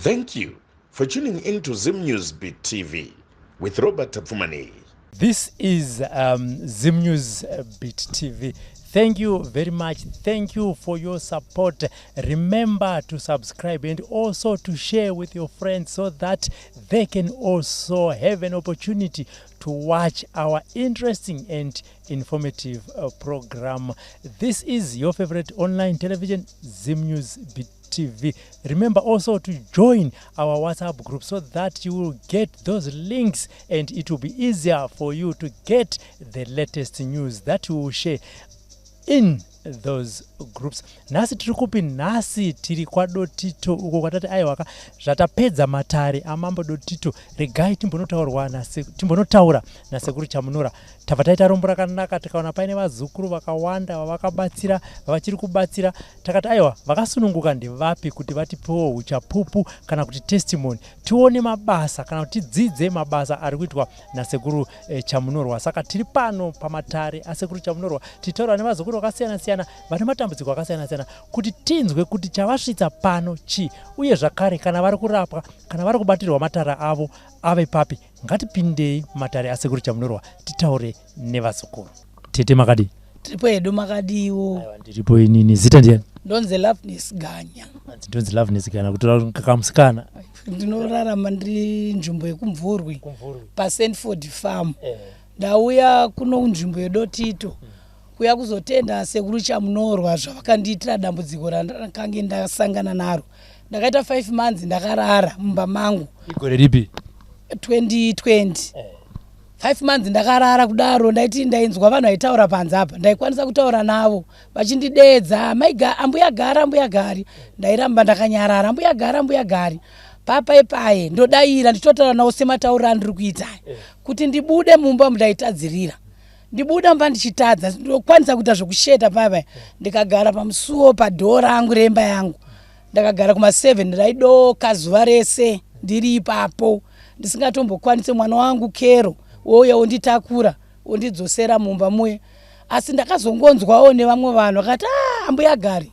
Thank you for tuning in to Zim News Beat TV with Robert Tapfumaneyi. This is Zim News Beat TV. Thank you very much. Thank you for your support. Remember to subscribe and also to share with your friends so that they can also have an opportunity to watch our interesting and informative program. This is your favorite online television, Zim News Beat TV. Remember also to join our WhatsApp group so that you will get those links and it will be easier for you to get the latest news that we will share in those groups. Nhasi tiri kupi? Nhasi tiri kwaDotito uko kwatati aiwaka, zvatapedza matare amambo Dotito, regai timbonotaura nasekuru Chamunora. Tabva taita rombo rakanaka, tikaona paine vazukuru vakawanda vavakabatsira, vavachiri kubatsira. Takati aiwa, vakasununguka ndevapi kuti vatipewo uchapupu kana kuti testimony, tione mabasa kana kuti tidzidze mabasa ari kuitwa nasekuru Chamunorwa. Saka tiri pano pamatare asekuru Chamunorwa, tichitaura nevazukuru vakasiyana siyana vane matambudziko akasiyana siyana kuti tinzwe kuti chavasvitsa pano chii, uye zvakare kana vari kurapwa, kana vari kubatirwa matare avo ave papi. Ngatipindei mumatare asekuru Chamunorwa titaure nevazukuru. Tete, makadii? Tiripo hedu, makadiwo? Aiwa, ndiripo inini. Zita ndiani? Ndonzi Loveness Ganya. Ndonzi Loveness Ganya, kutora kamusikana. Ndinorarama ndiri nzvimbo yekuMvurwi, paSanford Farm. Ndauya kuno nzvimbo yeDotito kuya kuzotenda sekuru Chamunorwa zvavakandiitira dambudziko randakange ndasangana naro. Ndakaita 5 months ndakarara mumba mangu. Igore ripi? 2020. 5 months ndakarara kudaro. Ndaiti ndainzwa vanhu vaitaura panze apa, ndaikwanisa kutaura navo vachindidedza, "Maiga, ambuya Gari, ambuya Gari." Ndairamba ndakanyarara. "Ambuya Gari, ambuya Gari," papai paye ndodayira, ndichitotaura navo sematauriro andiri kuita. Kuti ndibude mumba ndaitadzirira, ndibuda mumba ndichitadza. Ndokwanisa kuita zvokusheta paya, ndikagara pamusuwo padhoo rangu remba yangu. Ndakagara kuma7, ndaidoka zuva rese ndiri ipapo, ndisingatombokwanisi. Mwana wangu Kero wouya wonditakura, wondidzosera mumba muye. Asi ndakazongonzwawo nevamwe vanhu vakati, "A, ambuya Gari,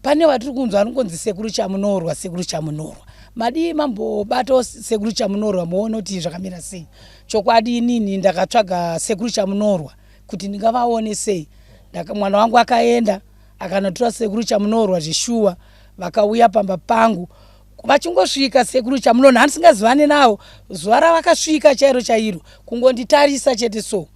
pane vatiri kunzwa anongonzi sekuru Chamunorwa, sekuru Chamunorwa. Madii mambobatawo sekuru Chamunorwa muone kuti zvakamira sei?" Chokwadi inini ndakatsvaga sekuru Chamunorwa kuti ndingavaone sei. Mwana wangu akaenda akanotora sekuru Chamunorwa. Zvishuwa vakauya pamba pangu. Vachingosvika sekuru Chamunorwa, handisingazivane navo, zuva ravakasvika chairo chairo, kungonditarisa chete so,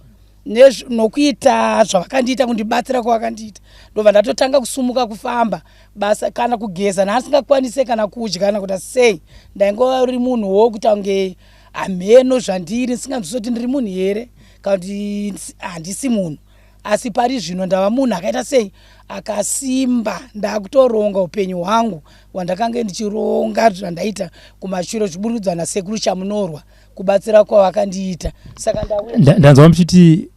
nokuita zvavakandiita, kundibatsira kwavakandiita, ndobva ndatotanga kusumuka, kufamba, basa kana kugeza naasingakwanise, kana kudya, kana kuita sei. Ndaingova uri munhu wokuita kunge hamheno zvandiri, ndisinganzwisi kuti ndiri munhu here kana kuti handisi munhu. Asi pari zvino ndava munhu akaita sei, akasimba. Ndakutoronga upenyu hwangu hwandakange ndichironga zvandaita kumashure, zviburudzwa nasekuru Chamunorwa, kubatsira kwavakandiita. Saka ndauya. Ndanzwa muchiti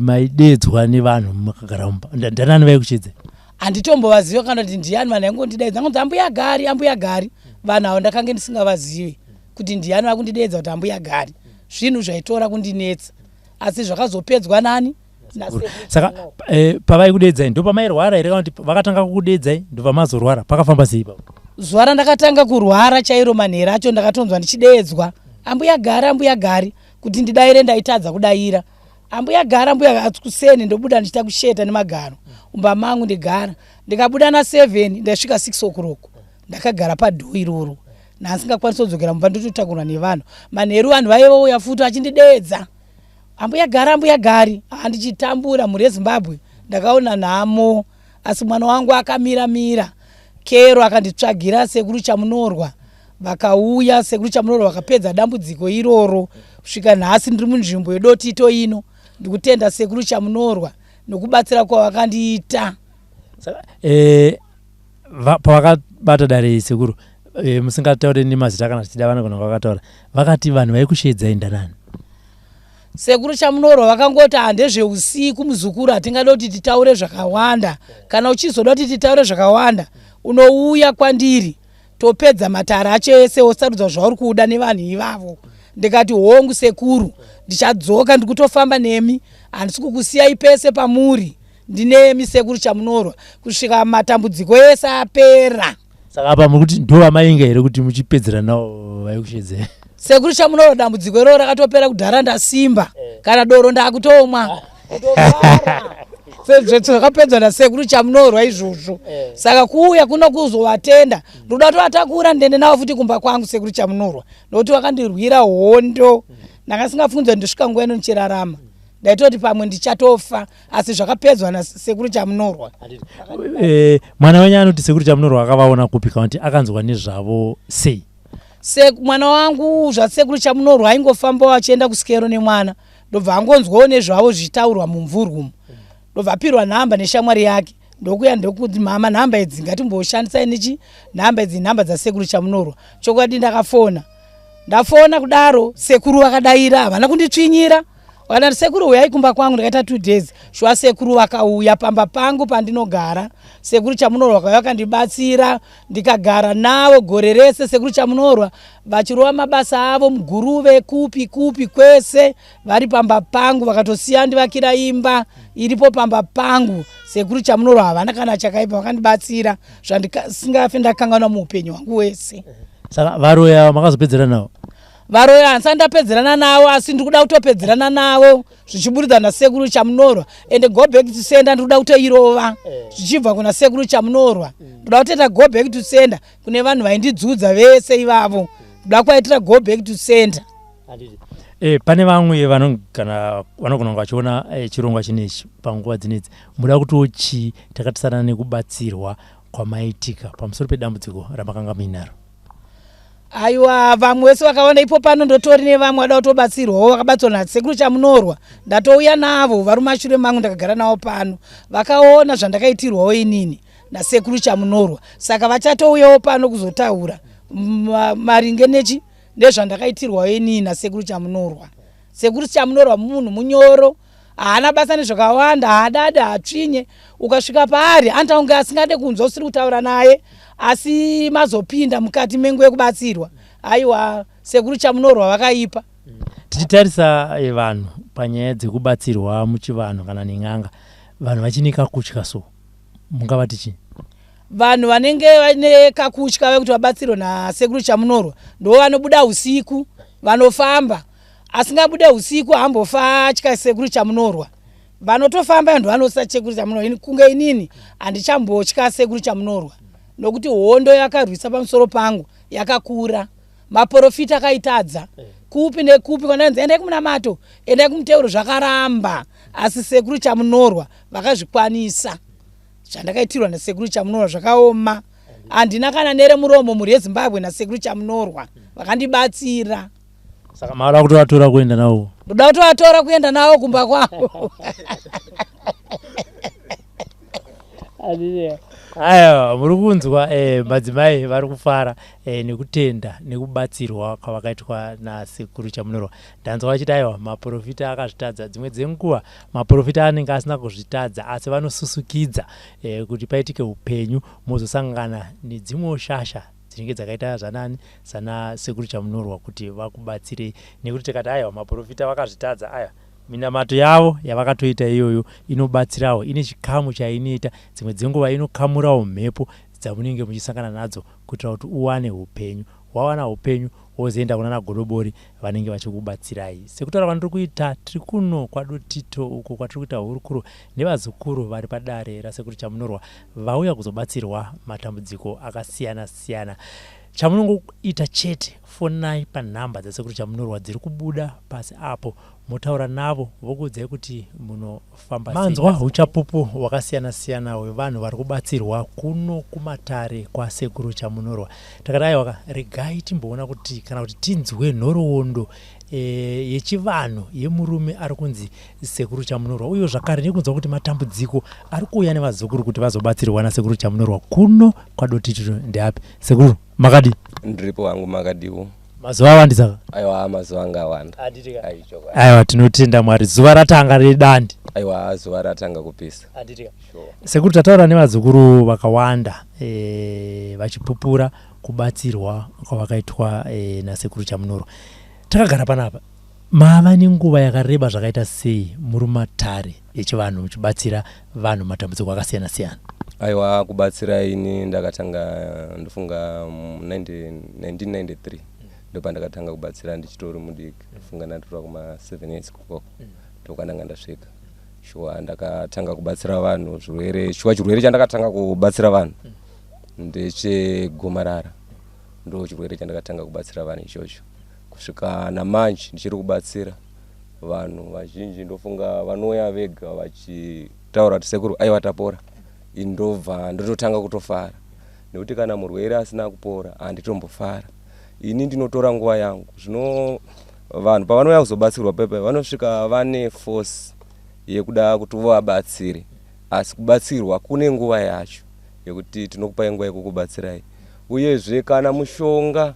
maidedzwa nevanhu makagara mumba. Ndanani vaikuchedze? Handitombovaziva kana kuti ndiani. Vanhu vaingondidaidza ngonzi, "Ambuya Gari, ambuya Gari." Vanhu avo ndakange ndisingavazivi kuti ndiani vakundidedza kuti ambuya Gari. Zvinhu zvaitora kundinetsa, asi zvakazopedzwa nani? Nasekuru Saka Chamunorwa. Pavaikudedzai ndo pamairwara here, kana kuti vakatanga kukudedzai ndobva mazorwara? Pakafamba sei ipapo? Zuva randakatanga kurwara chairo, manhero acho ndakatonzwa ndichideedzwa, "Ambuya Gari, ambuya Gari." Kuti ndidayire ndaitadza kudayira. "Ambuya Gari, ambuya." Kuseni ndobuda ndichita kusheta nemagaro umba mangu, ndigara. Ndikabuda na7, ndaisvika 6 o'clock ndakagara padhoo iroro, nhasingakwanisi kudzokera mumba, ndototakurwa nevanhu. Manheru vanhu vaivouya futi vachindideedza, "Ambuya Gari, ambuya Gari." Handichitambura, mhuri yeZimbabwe, ndakaona nhamo. Asi mwana wangu akamira mira, Kero, akanditsvagira sekuru Chamunorwa. Vakauya sekuru Chamunorwa, vakapedza dambudziko iroro. Kusvika nhasi ndiri munzvimbo yeDotito ino. Ndikutenda sekuru Chamunorwa nokubatsira kwavakandiita. Saka pavakabata dare sekuru, musingataure nemazita kana tichida, vanogona vakataura, vakati vanhu vaikushedzai ndanani? Sekuru Chamunorwa vakangoti, "Handezveusiku, muzukuru, hatingada kuti titaure zvakawanda. Kana uchizoda kuti titaure zvakawanda, unouya kwandiri, topedza matare acho ese, wosarudza zvauri kuda nevanhu ivavo." Ndikati, "Hongu sekuru, ndichadzoka. Ndikutofamba nemi, handisi kukusiyai pese pamuri. Ndinemi sekuru Chamunorwa kusvika matambudziko ese apera." Saka apa muri kuti ndovamainga here kuti muchipedzera nawo vaikushedzei? Sekuru Chamunorwa, dambudziko iroro rakatopera kudhara, ndasimba. Kana doro ndakutomwa zvakapedzwa nasekuru Chamunorwa izvozvo. Saka kuuya kuno kuzovatenda, ndoda kutovatakura ndiende navo futi kumba kwangu, sekuru Chamunorwa, nokuti vakandirwira hondo. Ndanga singafungidzwa kuti ndisvika nguva ino ndichirarama. Ndaitoti pamwe ndichatofa, asi zvakapedzwa nasekuru Chamunorwa. Mwana wenyu anoti sekuru Chamunorwa akavaona kupi, kana kuti akanzwa nezvavo sei? Mwana wangu zvasekuru Chamunorwa aingofambawo achienda kusikero nemwana, ndobva angonzwawo nezvavo zvichitaurwa mumvurwi umu, ndobva apirwa nhamba neshamwari yake, ndokuya ndokuti, "Mama, nhamba idzi ngatimboshandisai nechi nhamba idzi, nhamba dzasekuru Chamunorwa." Chokwadi ndakafona, ndafona kudaro sekuru vakadaira, havana kunditsvinyira. Vakadati, "Sekuru, uyai kumba kwangu." Ndakaita 2 days shuwa. Sekuru vakauya pamba pangu pandinogara. Sekuru Chamunorwa vakauya vakandibatsira, ndikagara navo gore rese. Sekuru Chamunorwa vachirova mabasa avo muGuruve, kupi kupi kwese, vari pamba pangu. Vakatosiya ndivakira imba iripo pamba pangu. Sekuru Chamunorwa havana kana chakaipa, vakandibatsira zvandisingafe ndakanganwa muupenyu hwangu wese. Saka varoya makazopedzera navo? Varoya handisati ndapedzerana navo, asi ndiri kuda kutopedzerana navo zvichiburidza nasekuru Chamunorwa. Ende go back to sender ndiri kuda kutoirova zvichibva kuna sekuru Chamunorwa. Ndoda kutoita go back to sender kune vanhu vaindidzudza vese ivavo, ndoda kuvaitira go back to sender. Pane vamwe vanogana vanogona kunge vachiona chirongwa chinechi panguva dzinedzi, muda kutiwo chii takatisana nekubatsirwa kwamaitika pamusoro pedambudziko ramakanga muinaro? Aiwa, vamwe vese vakaona ipo pano, ndotori nevamwe vada kutobatsirwawo, vakabatsirwa nasekuru Chamunorwa. Ndatouya navo, vari mumashure mangu, ndakagara navo pano. Vakaona zvandakaitirwawo inini nasekuru Chamunorwa, saka vachatouyawo pano kuzotaura maringe nechi nezvandakaitirwawo inini nasekuru Chamunorwa. Sekuru Chamunorwa munhu munyoro, haana basa nezvakawanda, haadadi, haatsvinye. Ukasvika paari anoita kunge asingade kunzwa usiri kutaura naye, asi mazopinda mukati menguva yekubatsirwa, aiwa, sekuru Chamunorwa vakaipa. Tichitarisa vanhu panyaya dzekubatsirwa muchivanhu kana nen'anga, vanhu vachine kakutya, so mungavati chii? Vanhu vanenge vane kakutya vekuti vabatsirwe nasekuru Chamunorwa ndo vanobuda usiku vanofamba. Asingabude usiku hambofa atya sekuru Chamunorwa. Vanotofamba ndo vanosa sekuru Chamunorwa. Kunge inini handichambotya sekuru Chamunorwa, nokuti hondo yakarwisa pamusoro pangu yakakura. Maprofita akaitadza kupi nekupi, kwandanzi endai kumunamato, endai kumuteuro, zvakaramba, asi sekuru Chamunorwa vakazvikwanisa. Zvandakaitirwa nasekuru Chamunorwa zvakaoma, handina kana neremuromo. Mhuri yeZimbabwe, nasekuru Chamunorwa vakandibatsira. Saka mauda kutovatora kuenda navo? Ndoda kutovatora kuenda navo kumba kwavo. Aiwa, muri kunzwa madzimai vari kufara nekutenda nekubatsirwa kwavakaitwa nasekuru Chamunorwa. Ndanzwa vachiti aiwa, maprofita akazvitadza. Dzimwe dzenguva maprofita anenge asina kuzvitadza, asi vanosusukidza kuti paitike upenyu, mozosangana nedzimwewo shasha dzinenge dzakaita zvanani sana sekuru Chamunorwa kuti vakubatsirei. Nekuti tikati aiwa, maprofita vakazvitadza, aiwa, minamato yavo yavakatoita iyoyo inobatsirawo, ine chikamu chainoita. Dzimwe dzenguva inokamurawo mhepo dzamunenge muchisangana nadzo kuitira kuti uwane upenyu. Wawana upenyu, wozoenda kuna nagodobori vanenge vachikubatsirai. Sekutaura kwandiri kuita, tiri kuno kwaDotito uko kwatiri kuita hurukuro nevazukuru vari padare rasekuru Chamunorwa, vauya kuzobatsirwa matambudziko akasiyana siyana. Chamunongoita chete, fonai panhamba dzasekuru Chamunorwa dziri kubuda pasi apo, motaura navo, vokuudzai kuti munofamba. Manzwa uchapupu hwakasiyana siyana hwevanhu vari kubatsirwa kuno kumatare kwasekuru Chamunorwa. Takati aiwaka, regai timboona kuti kana kuti tinzwe nhoroondo yechivanhu yemurume ari kunzi sekuru Chamunorwa, uye zvakare nekunzwa kuti matambudziko ari kuuya nevazukuru kuti vazobatsirwa nasekuru Chamunorwa kuno kwaDotito ndeapi. Sekuru, makadi? Ndiripo wangu, makadiwo? Mazuva awandisa. Aiwa, mazuva anga awanda. Aiwa, tinotenda Mwari, zuva ratanga redandi. Aiwa, zuva ratanga kupisa. Sure. Sekuru, tataura nevazukuru vakawanda vachipupura kubatsirwa kwavakaitwa nasekuru Chamunorwa. Takagara panapa, mava nenguva yakareba zvakaita sei muri matare echivanhu muchibatsira vanhu matambudziko akasiyana siyana? Aiwa, kubatsira ini ndakatanga ndofunga 1993 ndopandakatanga kubatsira ndichitori mudiki. Ndofunga ndatora kuma 7 years kukoko ndokandanga ndasvika. Shuwa ndakatanga kubatsira vanhu zvirwere. Shuwa chirwere chandakatanga kubatsira vanhu ndechegomarara, ndo chirwere chandakatanga kubatsira vanhu ichocho. Kusvika namanje ndichiri kubatsira vanhu vazhinji. Ndofunga vanouya vega vachitaura kuti sekuru, aiwa tapora. Ini ndobva ndototanga kutofara, nekuti kana murwere asina kupora handitombofara. Ini ndinotora nguva yangu. Zvino vanhu pavanouya kuzobatsirwa pepe, vanosvika vane force yekuda kuti uvabatsire, asi kubatsirwa kune nguva yacho yekuti tinokupai nguva yekukubatsirai. Uyezve kana mushonga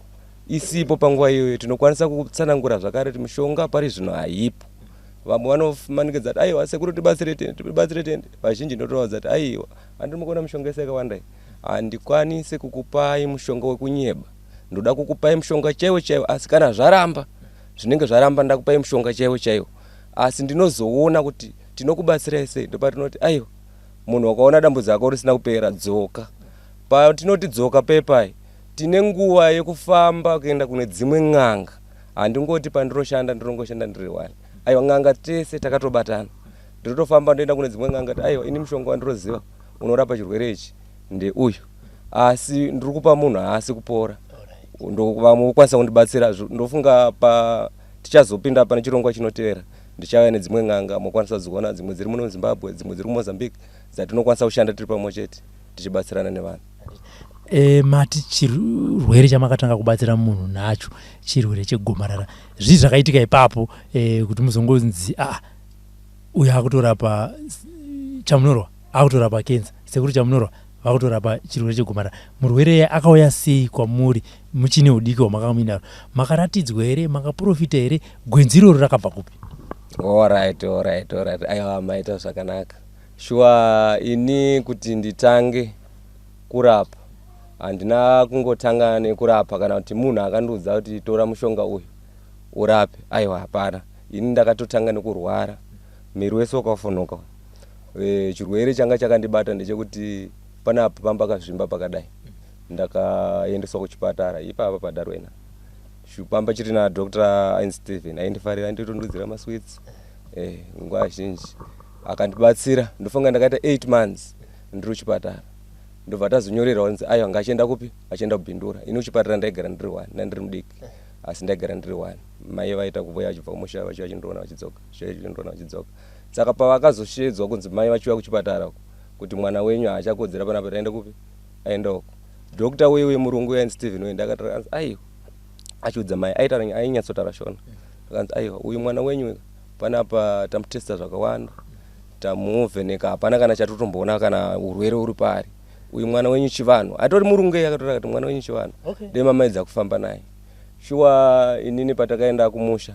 isipo panguva iyoyo, tinokwanisa kutsanangura zvakare kuti mushonga pari zvino haipo. Vamwe vanomanikidza kuti aiwa sekuru, tibatsire tende, tibatsire tende. Vazhinji ndotovaudza kuti aiwa, handiri mukuona mushonga yese yakawanda iyi, handikwanisi kukupai mushonga wekunyeba. Ndoda kukupai mushonga chaiwo chaiwo, asi kana zvaramba, zvinenge zvaramba. Ndakupai mushonga chaiwo chaiwo, asi ndinozoona kuti tinokubatsirai sei. Ndopatinoti aiwa, munhu wakaona dambudziko rako risina kupera, dzoka. Patinoti dzoka pepai, tine nguva yekufamba kuenda kune dzimwe n'anga. Handingoti pandiroshanda ndirongoshanda ndiri one. Aiwa, n'anga tese takatobatana. Ndinotofamba ndoenda kune dzimwe n'anga kuti aiwa, ini mushonga wandiroziva unorapa chirwere ichi ndeuyu, asi ndiri kupa munhu haasi kupora. Vamwe vokwanisa kundibatsira. Ndofunga pa tichazopinda pane chirongwa chinotevera, ndichauya nedzimwe n'anga, mokwanisa kudziona. Dzimwe dziri muno muZimbabwe, dzimwe dziri kuMozambique, dzatinokwanisa kushanda tiri pamwe chete tichibatsirana nevanhu. Mati chirwere chamakatanga kubatsira munhu nacho chirwere chegomarara. Zvii zvakaitika ipapo kuti muzongonzi aa, uyu akutorapa, Chamunorwa akutorapa kenza, sekuru Chamunorwa vakutorapa chirwere chegomarara? Murwere akauya sei kwamuri muchine udiki hwamakamuinaro? Makaratidzwa here? Makaprofita here? Gwenzi iroro rakabva kupi? Alright, aiwa, maita zvakanaka. Shuwa ini kuti nditange kurapa, handina kungotanga nekurapa kana kuti munhu akandiudza kuti tora mushonga uyu urape. Aiwa, hapana. Ini ndakatotanga nekurwara, miri wese wakafunuka. Chirwere changa chakandibata ndechekuti panapa pamba pakazvimba pakadai. Ndakaendeswa kuchipatara ipapa paDarwena, pamba chiri naDr Ain Stephen. Aindifarira, ainditondudzira masweets nguva zhinji, akandibatsira. Ndofunga ndakaita 8 months ndiri kuchipatara. Ndobva tazonyorerwa kunzi aiwa, ngachienda kupi, achienda kuBindura. Ini kuchipatara ndaigara ndiri one, ndandiri mudiki asi ndaigara ndiri one. Mai vaita kuvuya vachibva kumusha, vachiuya vachindiona vachidzoka, vachiuya vachindiona vachidzoka. Saka pavakazoshedzwa kunzi mai vachiuya kuchipatara uko kuti mwana wenyu haachakodzera panapa, taenda kupi, aenda uko. Doctor uye uye murungu uye Stephen uye, ndakati akanzi aiwa, achiudza mai, aitaura, ainyatsotaura Shona, akanzi aiwa, uyu mwana wenyu panapa tamutesta zvakawanda, tamuvheneka, hapana kana chatotomboona kana urwere uri paari. Uyu mwana wenyu chivanhu. Atori murungu iye, akatora akati mwana wenyu chivanhu. Dai mamaedza kufamba naye. Shuwa inini patakaenda kumusha,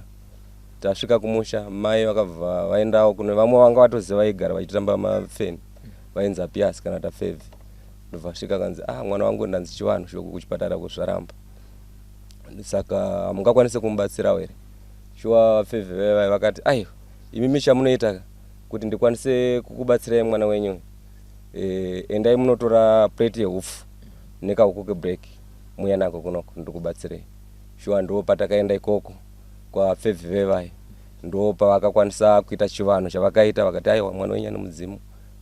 tasvika kumusha, mai vakabva vaendawo kune vamwe vanga vatoziva, vaigara vachitamba mafeni, vainzi Apiasi kana Tafevhi. Ndobva svika kanzi, ah, mwana wangu ndanzi chivanhu shoko kuchipatara kuzvaramba, saka hamungakwanisi kumubatsirawo here? Shuwa Fevhi vevai vakati aiwa, imimi chamunoita kuti ndikwanise kukubatsirai mwana wenyu, endai munotora plate yeupfu nekahuku keblack, muya nako kunoko, ndikubatsirei. Shuwa ndo patakaenda ikoko kwaFevhi vevai, ndo pavakakwanisa kuita chivanhu chavakaita. Vakati aiwa, mwana wenyu ane mudzimu,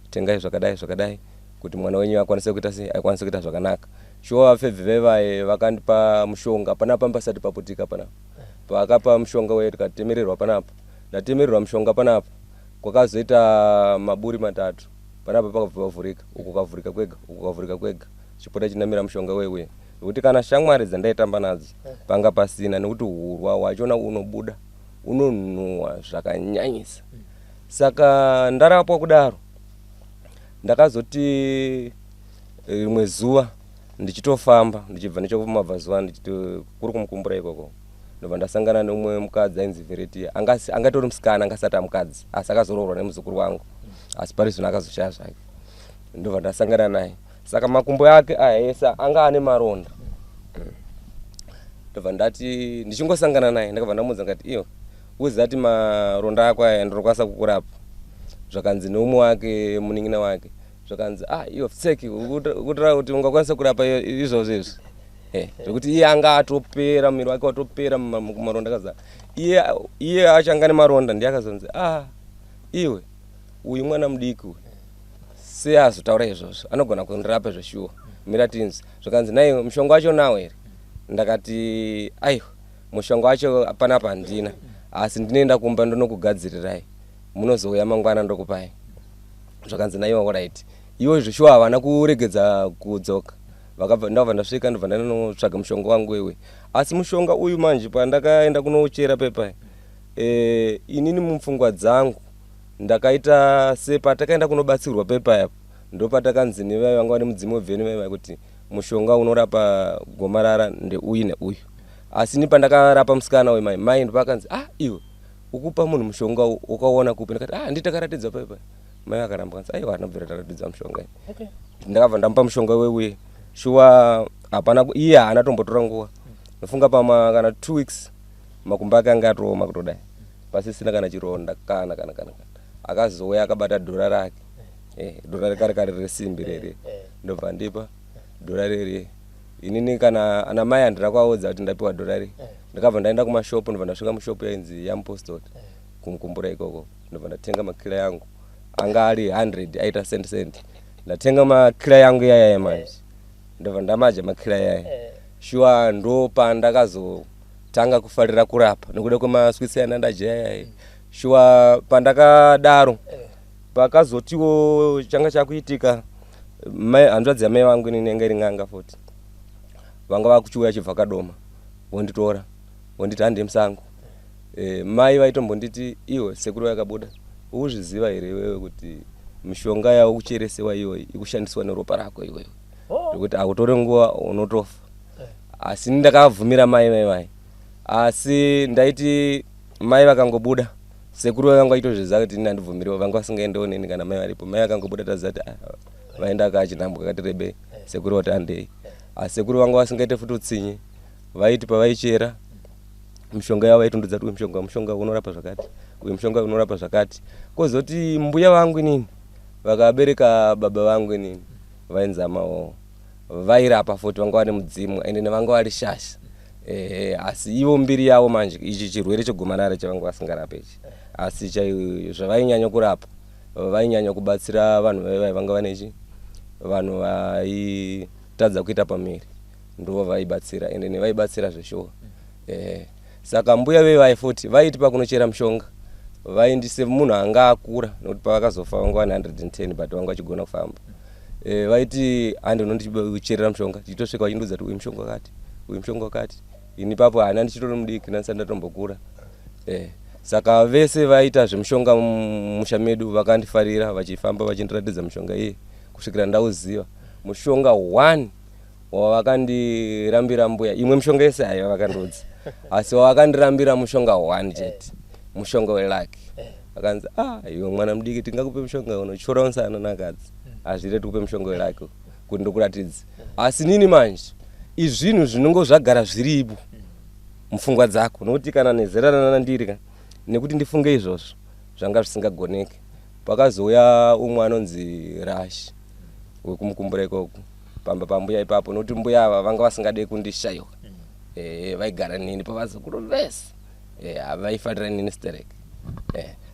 tengai zvakadai zvakadai kuti mwana wenyu akwanise kuita sei, akwanise kuita zvakanaka. Shuwa Fevhi vevai vakandipa mushonga panapa pasati paputika panapa. Pavakapa mushonga uye tikatemererwa panapa, ndatemererwa mushonga panapa, kwakazoita maburi matatu panapa, pakabva pavhurika, uku kavhurika kwega, uku kavhurika kwega, chipota chinamira mushonga uye uye. nekuti kana shamwari dzandaitamba nadzo panga pasina, nekuti hurwa hwachona unobuda unonhuhwa zvakanyanyisa. Saka ndarapwa kudaro, ndakazoti rimwe zuva ndichitofamba ndichibva nechekumabvazuva, ndichiti kuri kumukumbura ikoko, ndobva ndasangana neumwe mukadzi ainzi Veretia. Angatori musikana, angasati amukadzi, asi akazoroorwa nemuzukuru wangu, asi pari zvino akazoshaya zvake. Ndobva ndasangana naye. Saka makumbo ake aya ese anga ane maronda. Ndobva ndati ndichingosangana naye, ndakabva ndamuudza ndikati, iyo uziva maronda ako aya ndinokwanisa kukurapa. Zvakanzi neumwe wake, munin'ina wake. Zvakanzi ah iwe tseki ukutora kuti ungakwanisa kurapa izvozvo izvi. Zvekuti iye anga atopera muviri wake watopera maronda akazara. Iye achanga nemaronda ndiye akazonzi ah iwe uyu mwana mudiki uyu sei azotaura izvozvo anogona kundirapa zveshuwa mira tinzi. Zvakanzi nai mushonga wacho nawo here? Ndakati aiwa mushonga wacho panapa handina asi ndinoenda kumba ndonokugadzirirai munozouya mangwana ndokupai. Zvakanzi naiwa alright. Iwo zveshuwa havana kuregedza kudzoka. Vakabva ndabva ndasvika ndobva ndanotsvaga mushonga wangu iwe. Asi mushonga uyu manje pandakaenda kunouchera pepa inini mupfungwa dzangu ndakaita sepatakaenda kunobatsirwa pepa apo ndopatakanzi nevai vanga vane mudzimu webveni vaiva kuti mushonga unorapa gomarara ndeuyu neuyu. Asi ini pandakarapa musikana uyu mai ndopakanzi ah iwe ukupa munhu mushonga ukaona kupi? Ndakati ah nditakaratidza pepa. Mai akaramba kanzi aiwa anobvira taratidza mushonga. Okay. Ndakabva ndamupa mushonga weuye. Shuwa hapana iye haana tombotora nguva. Ndofunga pama kana 2 weeks makumbo ake anga atooma kutodai. Pasisina kana chironda kana. Akazouya akabata dhora rake. Dhora rekare kare resimbi rere. Ndobva ndipa dhora rere. Inini kana ana mai handina kuvaudza kuti ndapiwa dhora rere. Ndakabva ndaenda kumashopu ndobva ndasvika mushopu yainzi yamupostori kumukumbura ikoko. Ndobva ndatenga makila yangu. Anga ari 100 aita cent. Ndatenga makila yangu yaya manje. Ndobva ndamaja makila yaya. Shuwa ndo pandakazotanga kufarira kurapa nekuda kwemaswitsi andandadya yaya. Shuwa pandakadaro pakazotiwo changa chakuitika hanzvadzi yamai vangu inini yanga iri n'anga futi. Vanga vakuchiuya chibva Kadoma vonditora vonditi hande musango. Mai vaitombonditi iwe sekuru vakabuda ukuzviziva here iwewe kuti mishonga yaukucheresewa iyoyi ikushandiswa neropa rako iwewe nekuti hautore nguva unotofa. Asi ndakabvumira mai. Asi ndaiti mai vakangobuda sekuru vanga vaitozviziva kuti ini handibvumiriwo vanga vasingaendewo neni kana mai varipo. Mai vakangobuda taziva kuti vaenda kachinhambwe kakati rebei sekuru vati handei. Asi sekuru vanga vasingaite futi utsinye vaiti pavaichera mishonga yavo vaitondudza kuti uyu mushonga unorapa zvakati uyu mushonga unorapa zvakati. Kozoti mbuya vangu inini vakabereka baba vangu inini vainzamawo vairapa futi vanga vane mudzimu ende nevanga vari shasha. Asi ivo mbiri yavo manje ichi chirwere chegomarara chavanga vasingarape ichi. Asi zvavainyanya kurapa vainyanya kubatsira vanhu vanga vane vanhu vaitadza kuita pamiri ndo vaibatsira ende nevaibatsira zveshuwa. Saka mbuya vevai futi vaiti pakunochera mushonga vaindise munhu anga akura nekuti pavakazofa vanga vane 110 but vanga vachigona kufamba. Vaiti hande unondicherera mushonga tichitosvika vachindudza kuti uyu mushonga wakati uyu mushonga wakati. Ini papo hana ndichitori mudiki ndandisati ndatombokura. Saka vese vaita zvemushonga mumusha medu vakandifarira vachifamba vachindiratidza mushonga iye kusvikira ndauziva. Mushonga 1 wavakandirambira mbuya imwe mishonga yese haiva vakandiudza asi wavakandirambira mushonga 1 chete mushonga welaki. Vakanzi ah iwe mwana mudiki tingakupe mushonga unotyora musana nakadzi hazviite tikupe mushonga welaki kuti ndikuratidze. Asi nini manje izvinhu zvinongo zvagara zviripo mupfungwa dzako nokuti kana nezera randiri ka nekuti ndifunge izvozvo zvanga zvisingagoneki. Pakazouya umwe anonzi Rashi wekumukumbura ikoko pamba pambuya ipapo nokuti mbuya ava vanga vasingade kundishayiwa. Vaigara neni pavazukuru vese vaifarira neni sterek.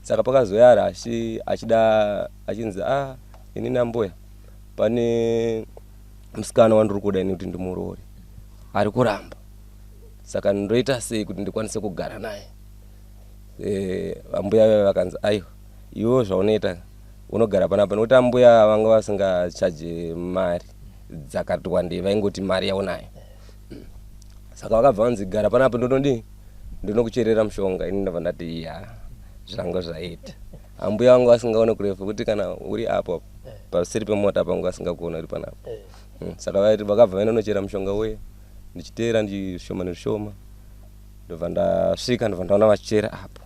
Saka pakazouya Rashi achida achinzi ah inini ambuya pane musikana wandiri kuda ini kuti ndimuroore ari kuramba saka ndoita sei kuti ndikwanise kugara naye. Ambuya vaya vakanzi aiwa iwe zvaunoita unogara panapa nokuti ambuya vanga vasingachaje mari dzakati wandei vaingoti mari yaunayo. Saka vakabva vanzi gara panapa ndinodii ndinokucherera mushonga. Ini ndabva ndati ya zvanga zvaita. Ambuya vangu vasingaone kurefu kuti kana uri apo paseri pemota pangu vasingakuona uri panapa. Saka vakabva vaenda nochera mushonga uye ndichiteera ndishoma nezvishoma ndobva ndasvika ndobva ndaona vachichera apo.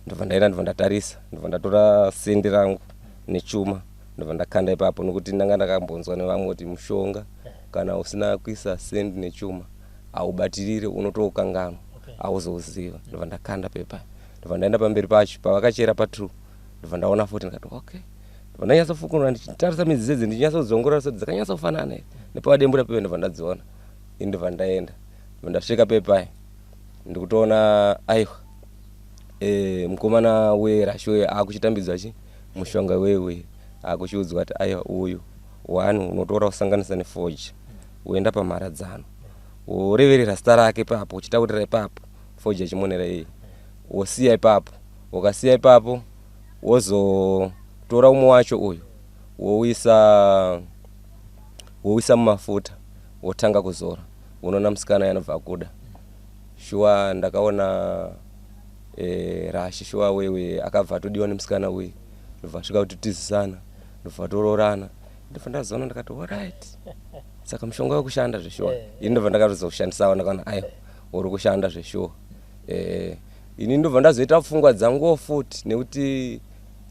Ndobva ndaenda ndobva ndatarisa ndobva ndatora sendi rangu nechuma ndobva ndakanda ipapo nokuti ndanga ndakambonzwa nevamwe kuti mushonga kana usina kuisa sendi nechuma haubatirire unotokanganwa hauzouziva. Ndobva ndakanda pepa ndobva ndaenda pamberi pacho pavakachera pa2 ndobva ndaona futi ndikati okay. Ndobva ndanyatsofukunura ndichitarisa midzi dzedzi, ndichinyatsodzongorora kuti dzakanyatsofanana here nepawadembura pepe. Ndobva ndadziona ini, ndobva ndaenda, ndobva ndasvika pepai, ndikutoona aiwa, mukomana werash uyo akuchitambidzwa chi mushonga wewe, akuchiudzwa kuti aiwa, uyu one unotora kusanganisa nefodya, woenda pamharadzano, woreverera zita rake ipapo, uchitaurira ipapo fodya ichimonera iyi, wosiya ipapo. Ukasiya ipapo, wozotora umwe wacho uyu, wouisa mumafuta, wotanga kuzora, unoona musikana yanobva akuda. Shuwa ndakaona rashi shuwa wewe akabva atodiwa nemusikana uyu, ndobva asvika kuti tizisana, ndobva toroorana. Ndobva ndazoona, ndakati alright, saka mushonga wekushanda zveshuwa. Ini ndobva ndakatozoshandisawo, ndakaona aiwa, uri kushanda zveshuwa. Ini ndobva ndazoita pfungwa dzanguwo futi, nekuti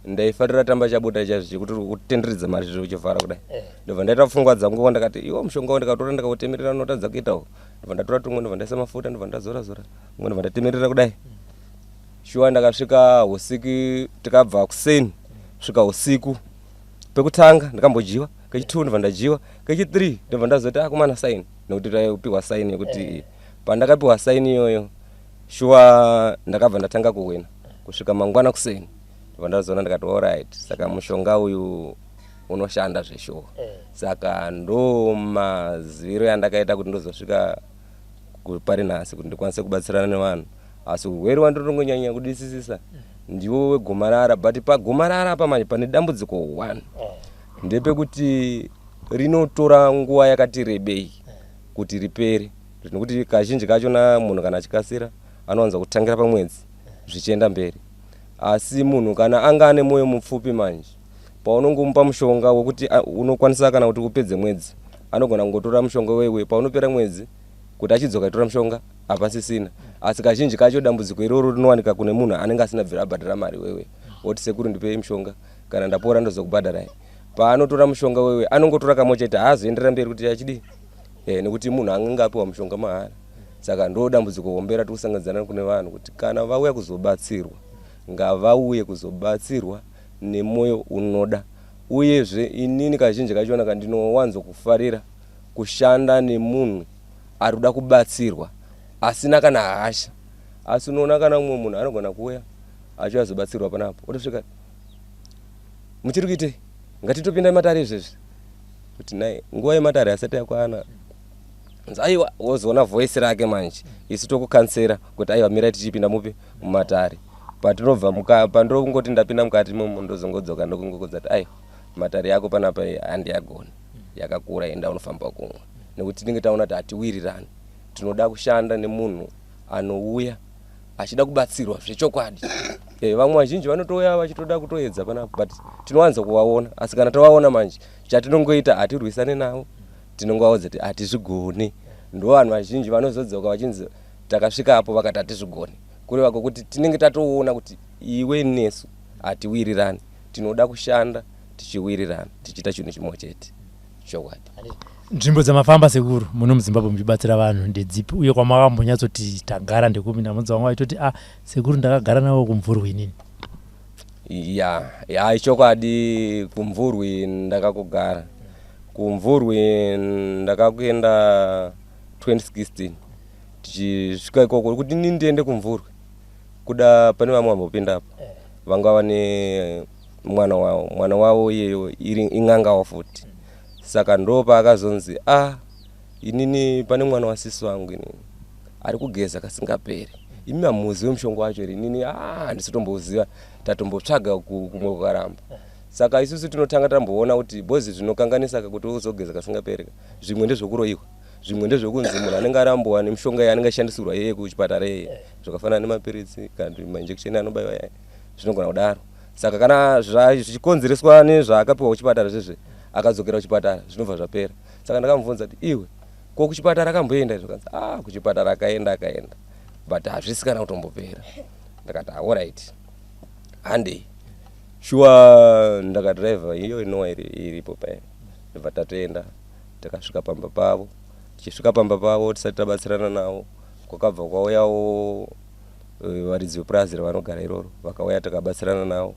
ndaifarira tamba chabuda chaizvo chekuti kutenderedza mari zviro uchivhara kudai. Ndobva ndaita pfungwa dzanguwo, ndakati iwo mushonga wo ndikatora ndikautemerera unotadza kuitawo. Ndobva ndatora tumwe, ndobva ndaisa mafuta, ndobva ndazora zora umwe, ndobva ndatemerera kudai. Shuwa ndakasvika usiku, tikabva kuseni svika usiku. Pekutanga ndakambodyiwa, kechi2 ndobva ndadyiwa, kechi3 ndobva ndazoti akomana saini, nekuti taipiwa saini yekuti pandakapiwa saini iyoyo, shuwa ndakabva ndatanga kuwina kusvika mangwana kuseni. Ndobva ndazoona, ndikati alright, saka mushonga uyu unoshanda zveshuwa. Saka ndo maziviro yandakaita kuti ndozosvika pari nhasi kuti ndikwanise kubatsirana nevanhu. Asi urwere wandinongonyanya kudisisisa ndiwo wegomarara, but pagomarara apa manje pane dambudziko one, ndepekuti rinotora nguva yakati rebei kuti ripere, nekuti kazhinji kachona munhu kana achikasira anowanza kutangira pamwedzi zvichienda mberi. Asi munhu kana anga ane mwoyo mupfupi manje, paunongomupa mushonga wekuti unokwanisa kana kuti upedze mwedzi, anogona kungotora mushonga wewe, paunopera mwedzi kuti achidzoka achitora mushonga hapasisina. Asi kazhinji kacho dambudziko iroro rinowanika kune munhu anenge asina bvira abhadhara mari wewe, woti sekuru ndipei mushonga, kana ndapora ndozokubhadharai. Paanotora mushonga wewe anongotora kamwe chete, haazoenderera mberi kuti achidii, nekuti munhu anenge apiwa mushonga mahara. Saka ndo dambudziko hombe ratiri kusanganidzana kune vanhu, kuti kana vauya kuzobatsirwa, ngavauye kuzobatsirwa nemwoyo unoda. Uyezve inini kazhinji kachona kandinowanzokufarira kushanda nemunhu ari kuda kubatsirwa asina kana hasha. Asi unoona kana mumwe munhu anogona kuuya achiuya azobatsirwa panapo, otosvika, "Muchiri kuitei? Ngatitopinda matare izvezvi." Kuti nai nguva yematare asati yakwana, aiwa, wozoona voice rake manje, isu tokukansera kuti aiwa, mirai tichipinda mupi mumatare. Patinobva pandongoti ndapinda mukati imomo, ndozongodzoka ndokungokodza kuti aiwa, matare yako panapa handiyagoni, yakakura, enda unofamba kumwe, nekuti tinenge taona kuti hatiwirirani. Tinoda kushanda nemunhu anouya achida kubatsirwa zvechokwadi. Vamwe vazhinji vanotouya vachitoda kutoedza panapa, but tinowanza kuvaona. Asi kana tavaona manje, chatinongoita hatirwisane navo, tinongovaudza kuti hatizvigoni. Ndo vanhu vazhinji vanozodzoka vachinzi takasvikapo vakati hatizvigoni, kureva kwokuti tinenge tatoona kuti iwe nesu hatiwirirani. Tinoda kushanda tichiwirirana, tichiita chinhu chimwe chete, chokwadi. Nzvimbo dzamafamba sekuru muno muZimbabwe muchibatsira vanhu ndedzipi, uye kwamakambonyatsoti tagara ndekupi? Ndamudza vamwe vaitoti a sekuru ndakagara navo kuMvurwi inini. Ya, ichokwadi, kuMvurwi ndakakugara. Kumvurwi ndakakuenda 2016. Tichisvika ikoko, kuti ini ndiende kuMvurwi kuda, pane vamwe vambopindapo vanga vane mwana wavo, mwana wavo iyeyo iri in'angawo futi. Saka ndo paakazonzi a inini pane mwana wasisi wangu inini ari kugeza kasingaperi, imi hamuzive mushonga wacho here? Inini a handisi kutomboziva, tatombotsvaga kumwe kukaramba. Saka isusu tinotanga tamboona kuti bhozi zvinokanganisa kuti uzogeza kasingaperi, zvimwe ndezvekuroyiwa, zvimwe ndezvekunzi munhu anenge arambuwa nemishonga yaanenge achishandisirwa yeye kuchipatara yeye, zvakafanana nemapiritsi kana kuti mainjection anobayiwa yaya, zvinogona kudaro. Saka kana zvichikonzereswa nezvaakapiwa kuchipatara zvezve, akadzokera kuchipatara zvinobva zvapera. Saka ndakamubvunza kuti iwe, ko kuchipatara akamboenda? Zvakanzi a kuchipatara akaenda, akaenda, but hazvisi kana kutombopera. Ndakati alright, handei. Shuwa ndakadhiraivha iyo inowa iripo paya, ndobva tatoenda, takasvika pamba pavo. Tichisvika pamba pavo, tisati tabatsirana navo, kwakabva kwauyawo varidzi vepurazi ravanogara iroro, vakauya takabatsirana navo.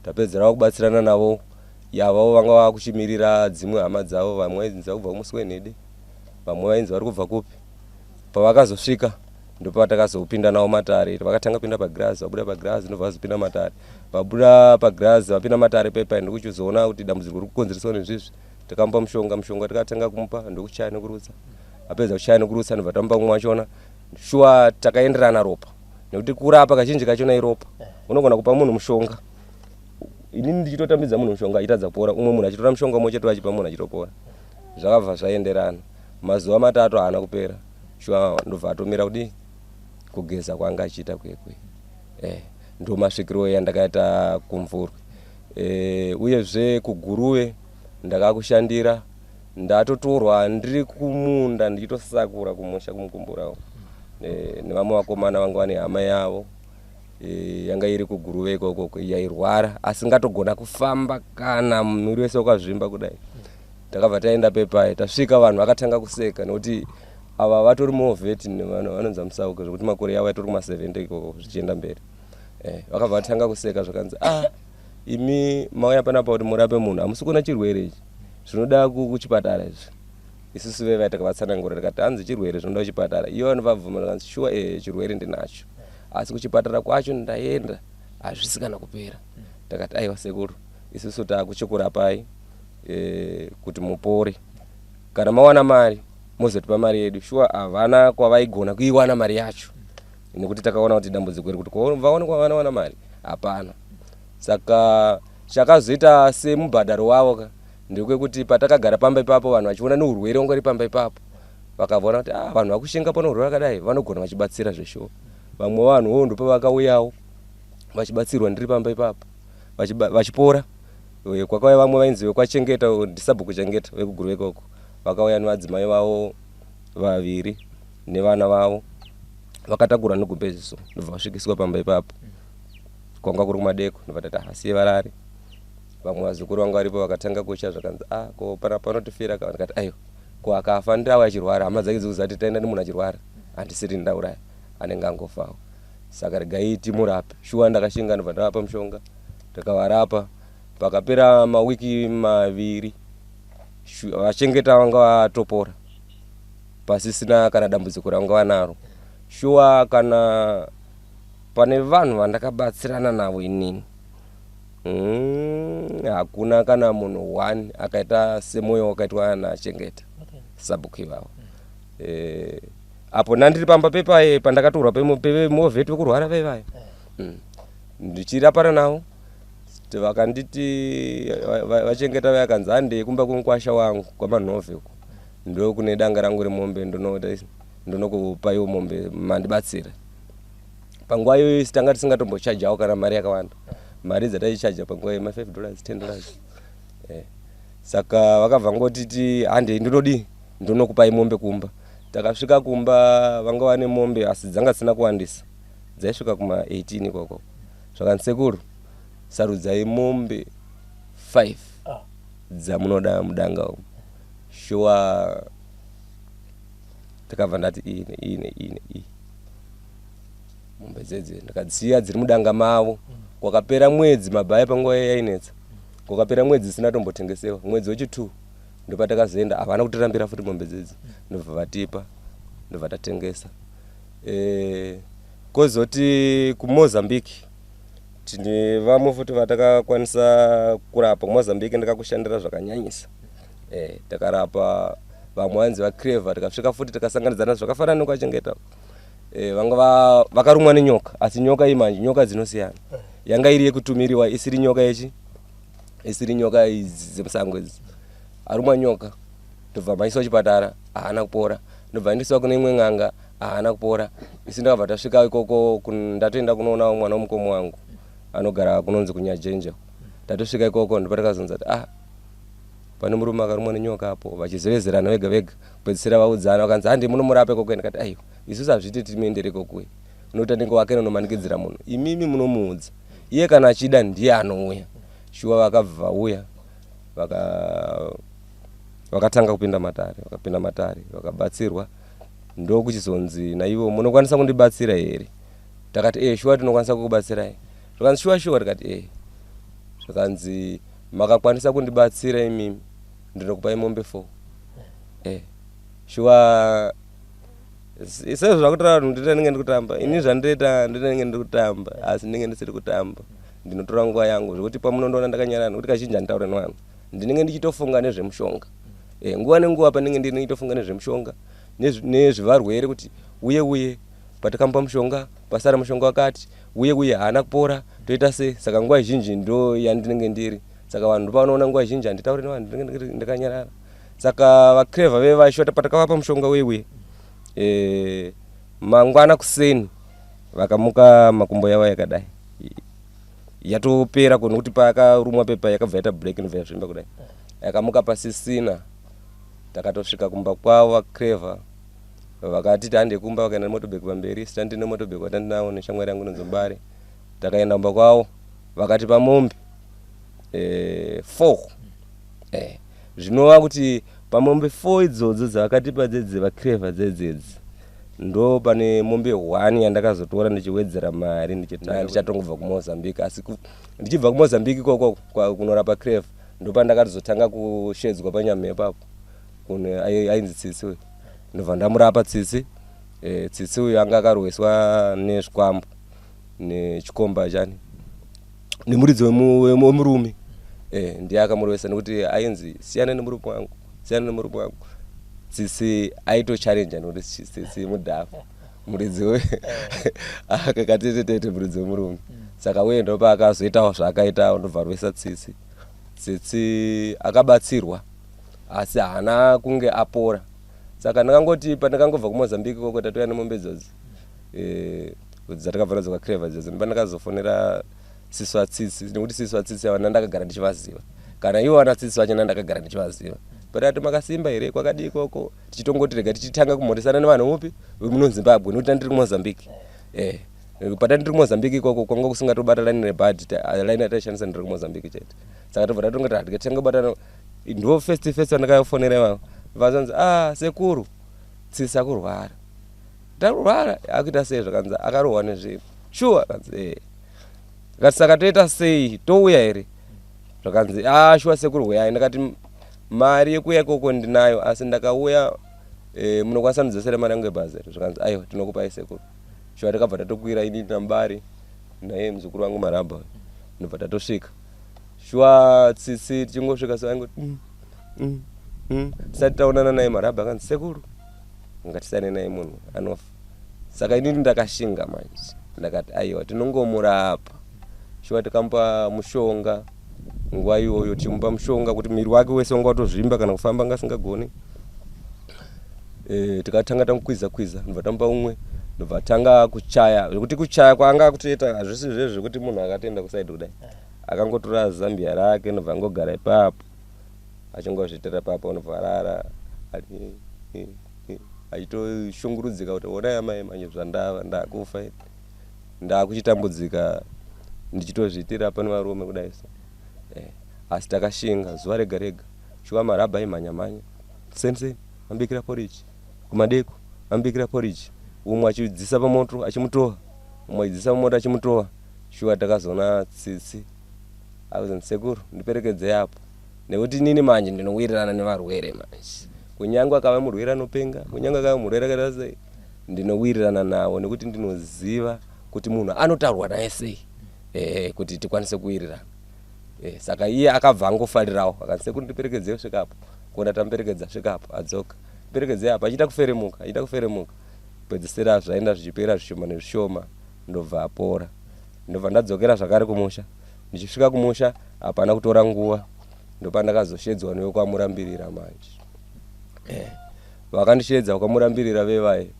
Tapedzerawo kubatsirana navo, Yavavo vanga vakuchimirira dzimwe hama dzavo, vamwe vainzi vari kubva kuMuswenhede, vamwe vainzi vari kubva kupi. Pavakazosvika ndopatakazopinda navo matare. Vakatanga kupinda pagirazi, vabuda pagirazi ndobva vazopinda matare, vabuda pagirazi vapinda matare pepa, ndokuchizoona kuti dambudziko riri kukonzereswa nezvizvi. Takamupa mushonga, mushonga tikatanga kumupa ndokuchaya nekurutsa. Apedza kuchaya nekurutsa ndobva tamupa mumwe wachona. Shuwa takaenderana ropa, nekuti kurapa kazhinji kachona iropa. Unogona kupa munhu mushonga, inini ndichitotambidza munhu mushonga achitadza kupora, umwe munhu achitora mushonga umwe chete achipa munhu achitopora. Zvakabva zvaenderana. Mazuva 3 haana kupera, shuwa ndobva atomira kudii kugeza kwanga achiita kwekwe. Ndo masvikiro yandakaita kuMvurwi. Uyezve kuGuruve ndakakushandira, ndatotorwa ndiri kumunda ndichitosakura kumusha kumukumbura nevamwe vakomana vanga vane hama yavo yanga iri kuGuruve ikoko yairwara asingatogona kufamba kana muviri wese wakazvimba kudai. Takabva taenda pepai, tasvika vanhu vakatanga kuseka nekuti ava vatori movheti vanonzi musauke zvekuti makore yavo yatori kuma70 ikoko zvichienda mberi. Vakabva vatanga kuseka zvakanzi, ah, imi mauya panapa kuti murape munhu, hamusi kuona chirwere ichi zvinoda kuchipatara izvi. Isusu vevai takavatsanangura tikati hanzi chirwere zvinoda kuchipatara. Ivo vanovabvuma vakanzi shuwa chirwere ndinacho, asi kuchipatara kwacho ndaenda hazvisi kana kupera. Takati aiwa sekuru, isusu takuchikurapai kuti mupore, kana mawana mari mozotipa mari yedu. Shuwa havana kwavaigona kuiwana mari yacho, nekuti takaona kuti dambudziko iri kuti vaone kwavanowana mari hapana. Saka chakazoita semubhadharo wavo ka ndekwekuti patakagara pamba ipapo vanhu vachiona neurwere wanga uri pamba ipapo, vakavaona kuti vanhu vakushinga pano urwere vakadai vanogona vachibatsira zveshuwa. Vamwe vanhuwo ndopavakauyawo vachibatsirwa ndiri pamba ipapo vachipora. Kwakauya vamwe vainzi vekwaChengeta, ndisabhuku Chengeta vekuGuruve ikoko, vakauya nevadzimai vavo 2 nevana vavo, vakatakura negumbezi ndobva vasvikiswa pamba ipapo. Kwanga kuri kumadeko, ndobva tati asiye varare. Vamwe vazukuru vanga varipo vakatanga kutya zvakanzi ko panotifira ka. Ndikati aiwa, ko akafa ndauya achirwara, hama dzake dzikuzati taenda nemunhu achirwara, handisiri ndauraya, anenge angofawo, saka regai timurape. Shuwa ndakashinga ndobva ndavapa mushonga, tikavarapa. Pakapera mawiki 2 vachengeta vanga vatopora, pasisina kana dambudziko ravanga vanaro. Shuwa kana pane vanhu vandakabatsirana navo inini, hakuna kana munhu 1 akaita semoyo wakaitwa naChengeta sabhuku ivavo. Apo nandiri pamba pepaye pandakatorwa pemovheti vekurwara vaivayo, ndichirapana navo, vakanditi vachengeta vakanzi handei kumba kwemukwasha wangu kwaManhove uko, ndokune danga rangu remombe, ndonokupaiwo mombe mandibatsira. Panguva iyoyo isi tanga tisingatombochajawo kana mari yakawanda, mari dzataichaja panguva iyo ma $5, $10. Saka vakabva ngotiti handei ndinodii ndonokupai mombe kumba. Takasvika kumba vanga vane mombe asi dzanga dzisina kuwandisa, dzaisvika kuma 18 ikoko. Zvakanzi sekuru sarudzai mombe 5 dzamunoda mudanga umu. Shuwa takabva ndati iyi neiyi neiyi neiyi mombe dzedze ndikadziya dziri mudanga mavo. Kwakapera mwedzi, mabhaya panguva yainetsa, kwakapera mwedzi isina tombotengesewa. Mwedzi wechi2 ndopatakazoenda, havana kutirambira futi mombe dzedzi, ndobva vatipa, ndobva tatengesa. Kozoti kuMozambique tine vamwe futi vatakakwanisa kurapa kuMozambique, ndakakushandira zvakanyanyisa. Takarapa vamwe vanzi vaCreva, tikasvika futi tikasanganidzana zvakafanana nekwachengeta. Vanga vakarumwa nenyoka, asi nyoka iyi manje nyoka dzinosiyana, yanga iri yekutumiriwa, isiri nyoka yechi isiri nyoka idzi dzemusango idzi. Arumwa nyoka ndobva maiswa chipatara, haana kupora, ndobva aendeswa kune imwe n'anga, haana kupora. Isi ndakabva tasvika ikoko, ndatoenda kunoonawo mwana womukoma wangu anogara kunonzi kunyajenje. Tatosvika ikoko ndopatakazonza kuti pane murume akarumwa nenyoka apo, vachizevezerana vega vega, kupedzisira vaudzana, vakanzi handi munomurapa ikoko. Ndikati aiwa, isusu hazviiti timuendere ikoko, unoita ndenge wake unomanikidzira munhu, imimi munomuudza iye kana achida ndiye anouya. Shuwa vakabva vauya, vakatanga kupinda matare, vakapinda matare vakabatsirwa. Ndokuchizonzi naivo munokwanisa kundibatsira here? Takati shuwa tinokwanisa kukubatsirai. Zvakanzi shuwa shuwa, tikati Zvakanzi Makakwanisa kundibatsira imimi, ndinokupai mombe 4. Shuwa sezvo zvakutaura vanhu ndinenge ndiri kutamba, ini zvandiita ndinenge ndiri kutamba, asi ndinenge ndisiri kutamba. Ndinotora nguva yangu zvekuti pamunondoona ndakanyarara, nekuti kazhinji handitaure nevanhu, ndinenge ndichitofunga nezvemushonga. Nguva nenguva pandinenge ndiri ndichitofunga nezvemushonga, nezvevarwere kuti uye uye patakamupa mushonga pasara mushonga wakati, uye uye haana kupora, toita sei. Saka nguva zhinji ndo yandinenge ndiri. Saka vanhu pavanoona nguva zhinji handitauri nevanhu, ndinenge ndakanyarara. Saka vaClever vevashota patakavapa mushonga uye uye mangwana kuseni vakamuka makumbo yavo yakadai yatopera, nokuti paakarumwa pepa yakabva yaita black, inobva yazvimba kudai, yakamuka pasisina. Takatosvika kumba kwavo vaClever vakati tihande kumba, vakaenda nemotorbike pamberi, sitandi nemotorbike watandinawo neshamwari yangu inonzi Mbare. Takaenda kumba kwavo vakatipa mombe 4. Zvinova kuti pamombe 4 idzodzo dzavakatipa dzedzi vaClever dzedzedzi, ndo pane mombe 1 yandakazotora ndichiwedzera mari ndichatongobva kuMozambique. Asi ndichibva kuMozambique ikoko kunorapa Clever, ndopandakatozotanga kushedzwa panyamhepo apo kune ainzi Tsitsi uyu, ndobva ndamurapa Tsitsi. Tsitsi uyu anga akarweswa nezvikwambo nechikomba chani nemuridzi wemurume. Ndiye akamurwesa nekuti ainzi siyana nemurume wangu, siyana nemurume wangu. Tsitsi aitochallenja nekuti Tsitsi mudhafu, muridzi akakatetetete muridzi wemurume. Saka uye ndopaakazoitawo zvaakaitawo, ndobva rwesa Tsitsi. Tsitsi akabatsirwa asi haana kunge apora. Saka ndakangoti pandakangobva kuMozambique ikoko tatouya nemombe idzodzi dzatakabva nadzo kwaClever idzodzo, ndopandakazofonera sisi vaTsitsi, nekuti sisi vaTsitsi ava ndandakagara ndichivaziva, kana ivo vana Tsitsi vacho ndandakagara ndichivaziva. Patati makasimba here, kwakadii ikoko, tichitongoti rega tichitanga kumhoresana nevanhu upi vemuno Zimbabwe, nekuti tandiri kuMozambique. Patati ndiri kuMozambique ikoko kwanga kusingatobata line rebhadhi, line yataishandisa ndiri kuMozambique chete. Saka tobva tatongoti hatikatanga kubatana, ndo first vandakafonera ivavo, vazanzi ah sekuru, Tsitsi akurwara. Ndarwara akuita sei? Zvakanzi akarohwa nezvinhu. Sure? Kanzi Ndikati saka toita sei, touya here? Zvakanzi ah shuwa sekuru huyai. Ndakati mari yekuuya ikoko ndinayo, asi ndakauya munokwanisa ndidzosere mari yangu yebhazi here? Zvakanzi aiwa tinokupai sekuru. Shuwa takabva tatokwira ini naMbari naye muzukuru wangu Marabha, ndobva tatosvika. Shuwa Tsitsi tichingosvika so aingoti Tisati taonana naye Marabha akanzi sekuru ngatisiyane naye, munhu anofa. Saka inini ndakashinga manje, ndakati aiwa tinongomurapa. Shuwa tikamupa mushonga nguva iyoyo, tichimupa mushonga kuti muviri wake wese wanga watozvimba, kana kufamba anga asingagoni. Tikatanga tamukwiza kwiza, ndobva tamupa umwe, ndobva tanga kuchaya, zvekuti kuchaya kwaanga akutoita hazvisi zvezvo zvekuti munhu akatoenda kusaidi kudai, akangotora zambia rake ndobva angogara ipapo achingozviitira papo, ndobva arara achitoshungurudzika kuti onai amai manje zvandava, ndakufa, ndakuchitambudzika ndichitozviitira pane varume kudai so. Asi takashinga zuva rega rega. Shuwa Marabha aimhanya mhanya seni seni, ambikira porridge kumadeko, ambikira porridge, umwe achidzisa pamoto achimutowa, umwe achidzisa pamoto achimutowa. Shuwa takazoona Tsitsi akuzonzi sekuru ndiperekedzei apo, nekuti inini manje ndinowirirana nevarwere manje, kunyange akava murwere anopenga, kunyange akava murwere akaita sei, ndinowirirana navo nekuti ndinoziva kuti munhu anotaurwa naye sei kuti tikwanise kuwirirana. Saka iye akabva angofarirawo, akanzi sekuru ndiperekedzei kusvika apo, kuona tamuperekedza svika apo, adzoka perekedzei apo, achiita kuferemuka, achiita kuferemuka, pedzisira zvaenda zvichipera zvishoma nezvishoma, ndobva apora. Ndobva ndadzokera zvakare kumusha. Ndichisvika kumusha hapana kutora nguva, ndopandakazoshedzwa newekwamurambirira manje. Vakandishedza kwamurambirira vevai.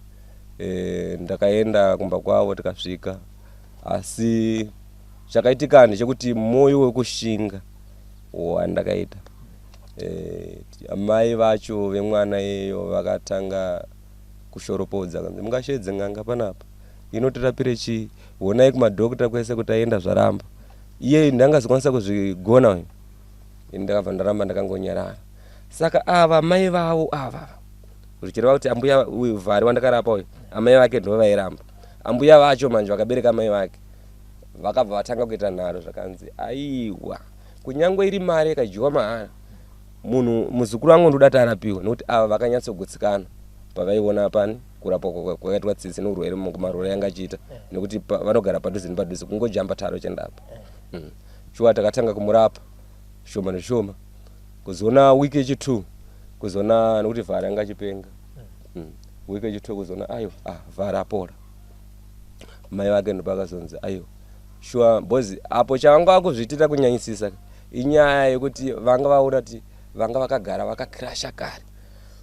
Ndakaenda kumba kwavo tikasvika, asi chakaitika ndechekuti moyo wekushinga wandakaita, amai vacho vemwana iyeyo vakatanga kushoropodza, kanzi mungashedze n'anga panapa inotirapire chii, honai kumadhokota kwese kuti aenda zvaramba, iye ndangazokwanisa kuzvigona uyu. Ini ndakabva ndaramba ndakangonyarara. Saka ava mai vavo ava, zvichireva kuti ambuya uyu Vhari wandakarapa uyu, amai vake ndo vairamba. Ambuya vacho manje vakabereka amai vake vakabva vatanga kuita nharo, zvakanzi aiwa. Kunyangwe iri mari ikadyiwa mahara, munhu muzukuru wangu ndoda kuti arapiwe, nekuti ava vakanyatsogutsikana pavaiona pani kurapwa kwakaitwa Tsitsi neurwere marwere yanga achiita, nekuti vanogara padhuze nepadhuze, kungojamba taro chendapa. Shuwa takatanga kumurapa shoma neshoma, kuzoona wiki yechi2 kuzoona, nekuti Vhari anga achipenga. Wiki yechi2 kuzoona aiwa, Vhari apora. Mai vake ndopakazonzi aiwa, shuwa, because apo chavanga vakuzviitira kunyanyisisa inyaya yekuti vanga vaona kuti vanga vakagara vakakirasha kare,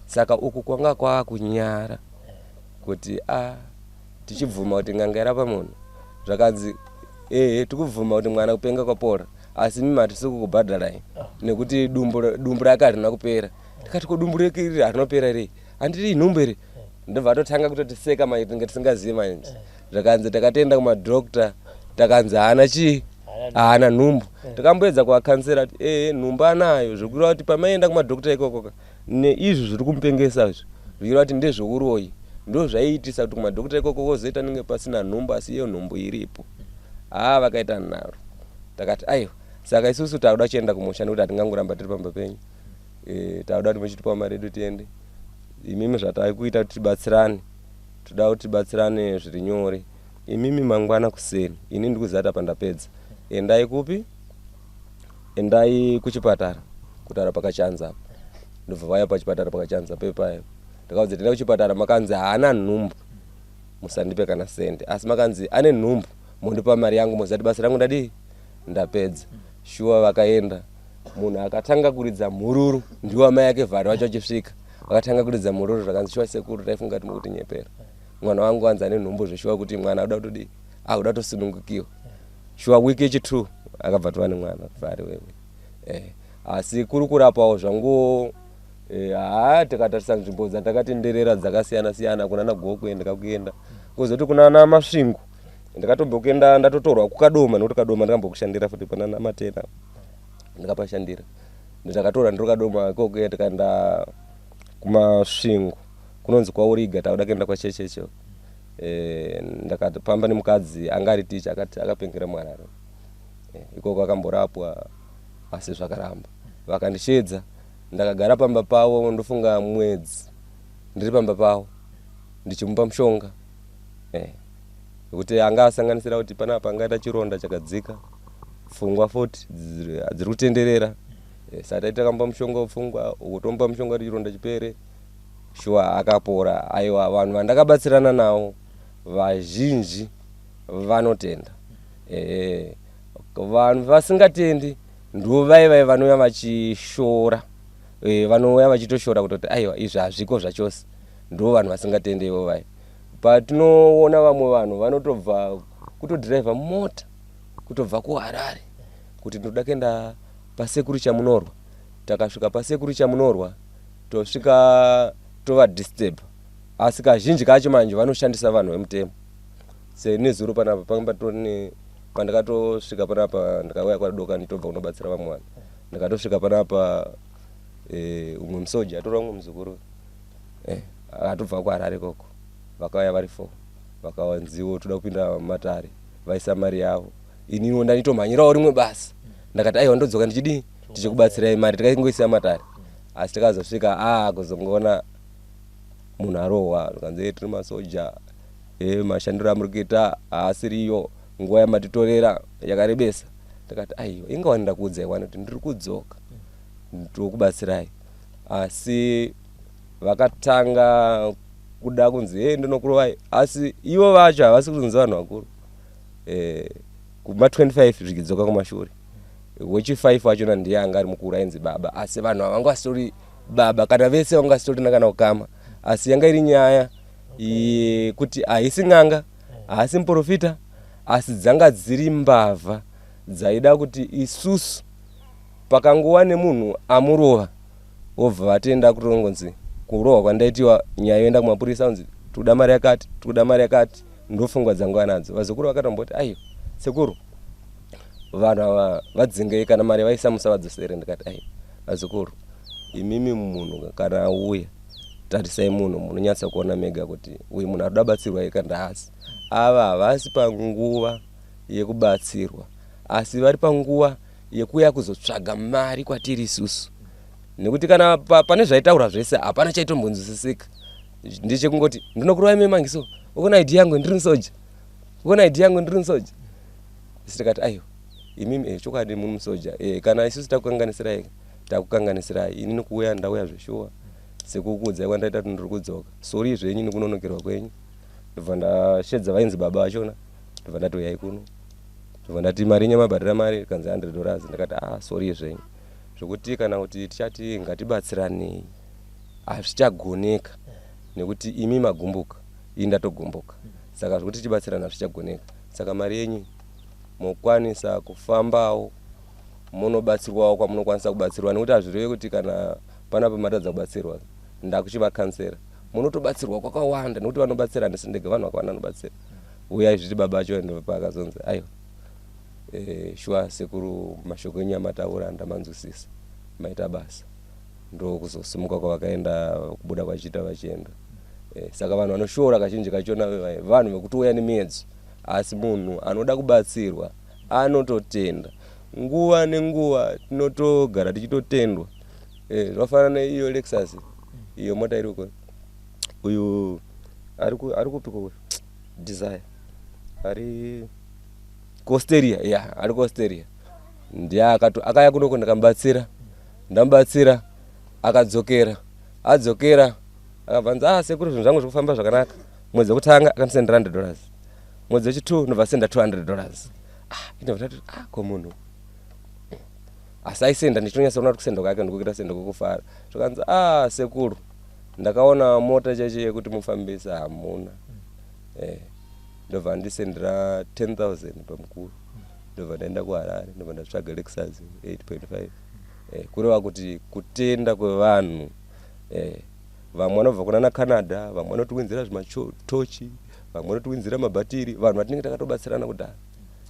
saka uku kwanga kwakunyara kuti tichibvuma kuti n'anga irapa munhu. Zvakanzi ehe, tikubvuma kuti mwana kupenga kwapora, asi mimi hatisi kukubhadharai nekuti dumbu rake harina kupera. Tikati ko dumbu rake iri harinopera rei? Handiti inhumbu here? Ndobva atotanga kutotiseka manje, tinge tisingazivi manje. Zvakanzi takatoenda kumadhokta, takanzi haana chii, haana nhumbu. Takamboedza kuvakansera kuti ehe, nhumbu anayo, zvokureva kuti pamaenda kumadhokta ikoko neizvi zviri kumupengesa izvi, zvichireva kuti ndezveuroyi. Ndo zvaiitisa kuti kumadhokta ikoko wozoita nenge pasina nhumbu, asi iyo nhumbu iripo. Haa, vakaita nharo. Takati aiwa, saka isusu takuda kuchienda kumusha, nekuti hatingangoramba tiri pamba penyu. Takuda kuti muchitipawo mari yedu tiende. Imimi zvatakuita kuti tibatsirane, toda kuti tibatsirane zviri nyore. Imimi mangwana kuseni, ini ndikuziva kuti apa ndapedza, endai kupi? Endai kuchipatara kutaura pakachanza apa. Ndobva vauya pachipatara pakachanza pepayo. Ndakaudza tienda kuchipatara, makanzi haana nhumbu, musandipe kana sende, asi makanzi ane nhumbu, mondipa mari yangu, mozati basa rangu ndadii, ndapedza. Shuwa vakaenda. Munhu akatanga kuridza mhururu ndiwo amai ake Vhari vacho. Achisvika vakatanga kuridza mhururu. Zvakanzi shuwa sekuru, taifunga kuti mukutinyepera, mwana wangu anzi ane nhumbu zveshuwa, kuti mwana akuda kutodii, akuda kutosunungukiwa. Shuwa wiki yechi2 akabva tova nemwana Vhari wewe. Asi kuri kurapawo zvangu, haa, tikatarisa nzvimbo dzatakatenderera dzakasiyana siyana, kunana Gokwe ndikakuenda, kuzoti kunana Masvingo ndakatombokuenda, ndatotorwa kuKadoma, nekuti Kadoma ndakambokushandira futi, panana Matena ndikapashandira. Ndakatora ndiri Kadoma ikoko, tikaenda kuMasvingo kunonzi kwaUriga, takuda kuenda kwaChechecho. Ndakapamba nemukadzi anga ari ticha, akati akapengera muHarare. Ikoko akamborapwa asi zvakaramba. Vakandishedza, ndakagara pamba pavo, ndofunga mwedzi ndiri pamba pavo ndichimupa mushonga, nekuti anga asanganisira kuti panapa angaita chironda chakadzika, pfungwa futi dziri kutenderera. Saka taiti takamupa mushonga wepfungwa, uku tomupa mushonga kuti chironda chipere. Shuwa akapora. Aiwa, vanhu vandakabatsirana navo vazhinji vanotenda. Vanhu vasingatendi ndo vai vanouya vachishora, vanouya vachitoshora kutoti aiwa, izvi hazviko zvachose. Ndo vanhu vasingatendi ivo vai. Patinoona vamwe vanhu vanotobva kutodhiraivha mota kutobva kuHarare kuti ndoda kuenda pasekuru Chamunorwa. Takasvika pasekuru Chamunorwa, tosvika tovadisturb, asi kazhinji kacho manje vanoshandisa vanhu vemutemo. Senezuro panapa panga patori, pandakatosvika panapa, ndakauya kwadoka nditobva kunobatsira vamwe vanhu, ndakatosvika panapa, umwe musoja atora umwe muzukuru, akatobva kuHarare ikoko. Vakauya vari four, vakawanziwo toda kupinda matare, vaisa mari yavo. Ininiwo ndanitomhanyirawo rimwe basa, ndakati aiwa, ndodzoka ndichidii, tichikubatsirai mari tikaingoisa matare. Asi takazosvika kuzongoona munhu arohwa, zvikanzi tiri masoja, mashandiro amuri kuita haasiriyo, nguva yamatitorera yakarebesa. Ndakati aiwa, ingawani ndakuudzai wani kuti ndiri kudzoka ndokubatsirai. Asi vakatanga kuda kunzi e ndinokurovai, asi ivo vacho havasi kuzonzi vanhu vakuru, kuma25 zvichidzoka kumashure. Wechi5 wachona ndiye anga ari mukuru, ainzi baba, asi vanhu ava vanga vasitori baba kana vese vanga vasitorina kana ukama, asi yanga iri nyaya yekuti haisi n'anga, haasi muprofita, asi dzanga dziri mbavha dzaida kuti isusu pakanguva nemunhu amurova wobva vatenda kutongonzi kurohwa kwandaitiwa, nyaya yoenda kumapurisa, kunzi tikuda mari yakati, tikuda mari yakati. Ndofungwa dzangu anadzo. Vazukuru vakatomboti aiwa sekuru, vanhu ava vadzingei, kana mari vaisa musavadzosere. Ndikati aiwa vazukuru, imimi munhu kana auya tarisai munhu, munonyatsa kuona mega kuti uyu munhu ari kuda batsirwa ika ndaasi. Ava havasi panguva yekubatsirwa, asi vari panguva. yekuuya kuzotsvaga mari kwatiri isusu, nekuti kana pane zvaitaura zvese hapana chaitombonzwisisika. Ndechekungoti ndinokurova ime mangiso, ukuona ID yangu ndiri musoja, ukuona ID yangu ndiri musoja. Isi tikati aiwa, imimi chokwadi muri musoja, kana isusu takukanganisirai, takukanganisirai. Inini kuuya ndauya zveshuwa sekukuudzai kwandaita kuti ndiri kudzoka, sori zvenyu nekunonokerwa kwenyu. Ndobva ndashedza vainzi baba vachona, ndobva ndati uyai kuno, ndobva ndati mari yenyu mabhadhara mari kanzi $100. Ndakati ah, sori zvenyu, zvokuti kana kuti tichati ngatibatsiranei hazvichagoneka nekuti imi magumbuka, ini ndatogumbuka, saka zvokuti tibatsirana hazvichagoneka. Saka mari yenyu mokwanisa kufambawo munobatsirwawo kwamunokwanisa kubatsirwa, nekuti hazvireve kuti kana panapa matadza kubatsirwa ndakuchivakansera. Munotobatsirwa kwakawanda nekuti vanobatsira handisi ndega, vanhu vakawanda vanobatsira. Uyai zviti baba acho paakazonzi aiwa, shuwa sekuru, mashoko enyu amataura ndamanzwisisa, maita basa. Ndokuzosimuka kwavakaenda, kubuda kwachiita vachienda. Saka vanhu vanoshora kazhinji kachona vanhu vekutouya nemiedzo, asi munhu anoda kubatsirwa anototenda. Nguva nenguva tinotogara tichitotendwa. Zvafanana neiyo Lexus iyo mota iri uko, uyu ari kupiko uyu Desire ari kuAustralia, ya ari kuAustralia, ndiye akaya kunoko, ndikamubatsira, ndamubatsira akadzokera, adzokera akabva anzi ah sekuru, zvinhu zvangu zviri kufamba zvakanaka. Mwedzi wekutanga akandisendera $100, mwedzi wechi2 ndobva senda $200. Ah, indobva ndati ah, ko munhu asi aisenda, ndichitonyatsoona kuti kusenda kwake ndikuita senda kwekufara. Zvakanzi ah sekuru, ndakaona mota chaicho yekuti mufambise hamuna, ndobva andisendera 10,000 pamukuru, ndobva ndaenda kuHarare, ndobva ndatsvaga Lexus 8.5. Kureva kuti kutenda kwevanhu, vamwe vanobva kunana Canada, vamwe vanotiwinzira zvimatochi, vamwe vanotiwinzira mabhatiri, vanhu vatinenge takatobatsirana kudhara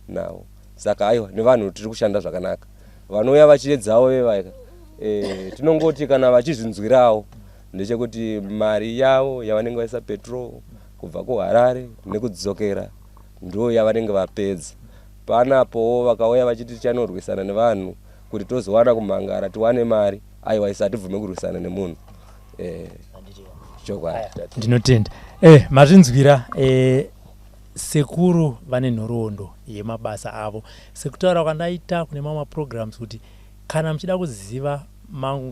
navo. Saka aiwa, nevanhu tiri kushanda zvakanaka, vanouya vachiedzawo vevaika, tinongoti kana vachizvinzwirawo ndechekuti mari yavo yavanenge vaisa petrol kubva kuHarare nekudzokera ndo yavanenge vapedza panapowo. Vakauya vachiti tichanorwisana nevanhu kuti tozowana kumhangara tiwane mari, aiwa, isu hatibvume kurwisana nemunhu, chokwadi. Ndinotenda. Mazvinzwira, sekuru vane nhoroondo yemabasa avo. Sekutaura kwandaita kune mamwe maprograms kuti kana muchida kuziva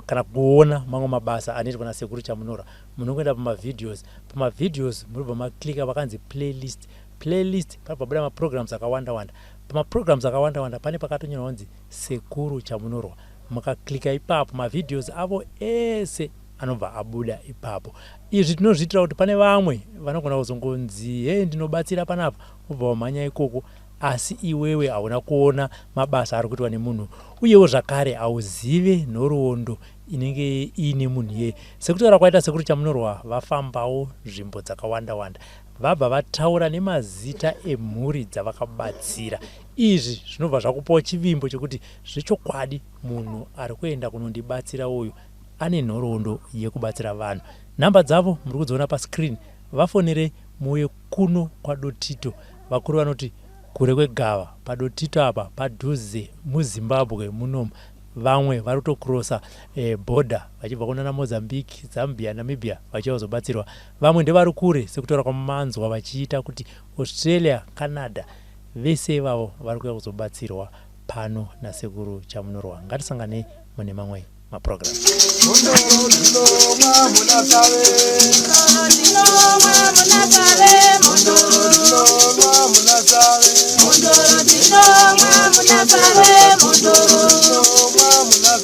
kana kuona mamwe mabasa anoitwa nasekuru Chamunorwa, munongoenda pamavideos. Pamavideos munobva maklika pakanzi playlist. Playlist panobva buda maprograms akawanda wanda. Pamaprograms akawanda wanda pane pakatonyorwa kunzi Sekuru Chamunorwa. Mukaklika ipapo, mavideos avo ese anobva abuda ipapo. Izvi tinozviitira kuti pane vamwe vanogona kuzongonzi he ndinobatsira panapa, ubva wamhanya ikoko, asi iwewe hauna kuona mabasa ari kuitwa nemunhu, uyewo zvakare hauzive nhoroondo inenge iine munhu iyeye. Sekutaura kwaita Sekuru Chamunorwa, vafambawo nzvimbo dzakawanda wanda, vabva vataura nemazita emhuri dzavakabatsira. Izvi zvinobva zvakupawo chivimbo chekuti zvechokwadi munhu ari kuenda kunondibatsira uyu ane nhoroondo yekubatsira vanhu. Nhamba dzavo muri kudziona pascreen, vafonerei muuye kuno kwaDotito. Vakuru vanoti kure kwegava, paDotito apa padhuze muZimbabwe munomu. Vamwe vari kutokrosa bhodha vachibva kunana Mozambique, Zambia, Namibia vachiuya kuzobatsirwa. Vamwe ndevari kure sekutaura kwamanzwa vachiita kuti Australia, Canada, vese ivavo vari kuuya kuzobatsirwa pano naSekuru Chamunorwa. Ngatisanganei mune mamwe maprogram. Mhondoro dzinomwa muna Save. Mhondoro dzinomwa muna Save. Mhondoro dzinomwa muna Save. Mhondoro dzinomwa muna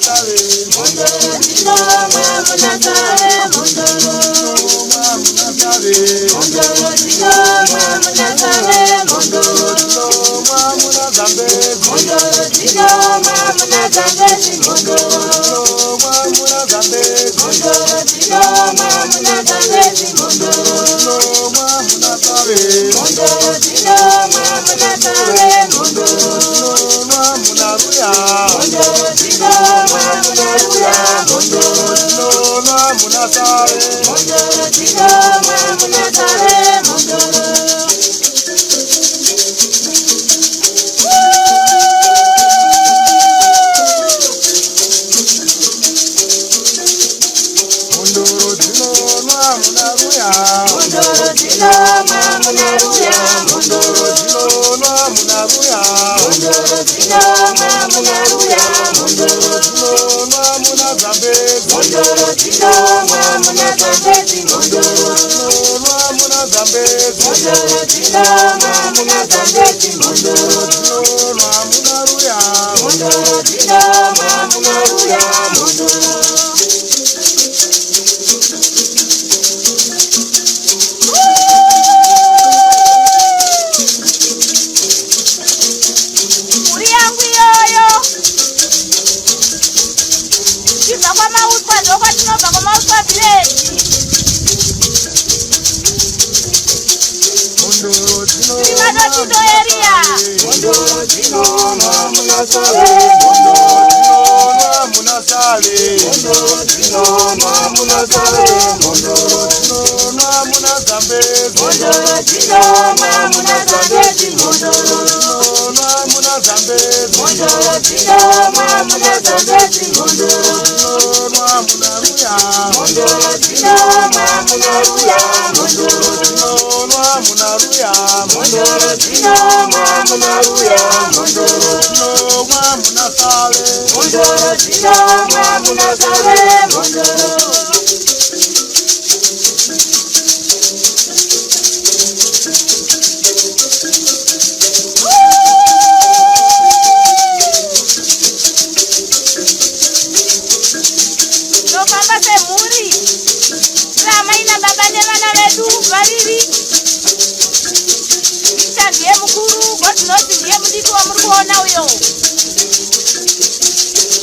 Save. Mhondoro dzinomwa muna Save. Mhondoro dzinomwa muna Save. Mhondoro dzinomwa muna Save. Mhondoro dzinomwa muna Save. Mhondoro dzinomwa muna Zambezi. Mhondoro dzinomwa muna Zambezi. Mhondoro dzinomwa muna Zambezi. Mhondoro dzinomwa muna Zambezi. Mhondoro dzinomwa muna Save. Mhondoro dzinomwa muna Save. Mhondoro dzinomwa muna Ruya. Mhondoro dzinomwa muna Ruya. Mhondoro dzinomwa muna Save. Mhondoro dzinomwa muna Save. Mhondoro. dzinonwa muna Ruya. Mhondoro dzinomwa muna Ruya. Mhondoro dzinonwa muna Ruya. Mhondoro dzinomwa muna Ruya. Mhondoro dzinonwa muna Zambezi. Mhondoro dzinomwa muna Zambezi. Mhondoro dzinonwa muna Zambezi. Mhondoro dzinomwa muna Zambezi. Mhondoro dzinonwa muna Ruya. Mhondoro dzinomwa muna Ruya. Mhondoro. Mhuri yangu iyoyo tichibva kwaMauswa, ndokwatinobva kwaMauswa village. Mhondoro Tiri Madotito area. Mhondoro dzinonwa muna Save. Mhondoro dzinonwa muna Save. Mhondoro dzinonwa muna Save. Mhondoro dzinonwa muna Zambezi. Mhondoro dzinomwa muna Zambezi. Mhondoro dzinonwa muna Zambezi. Mhondoro dzinomwa muna Zambezi. Mhondoro dzinonwa muna Ruya. Mhondoro dzinomwa muna Ruya. Mhondoro dzinonwa muna Ruya. Mhondoro dzinomwa muna Ruya. Mhondoro dzinonwa muna Save. Mhondoro dzinomwa muna Save. Mhondoro. Tinofamba semhuri, tiri amai nababa nevana vedu vaviri. Victor ndiye mukuru, Godknows ndiye mudiki wamuri kuona uyo.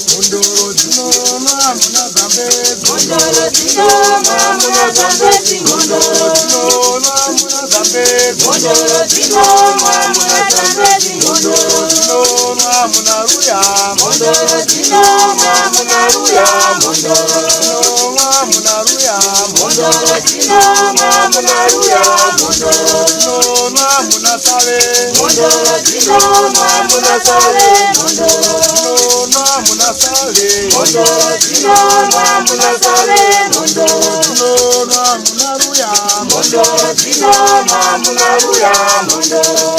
Mhondoro dzinonwa muna Zambezi. Mhondoro dzinomwa muna Zambezi. Mhondoro dzinonwa muna Zambezi. Mhondoro dzinomwa muna Zambezi. Mhondoro dzinonwa muna Ruya. Mhondoro dzinomwa muna Ruya. Mhondoro dzinonwa muna Ruya. Mhondoro dzinomwa muna Ruya. Mhondoro dzinonwa muna Save. Mhondoro dzinomwa muna Save. Mhondoro dzinonwa muna Save. Mhondoro dzinomwa muna Save. Mhondoro dzinonwa muna Ruya. Mhondoro dzinomwa muna Ruya. Mhondoro.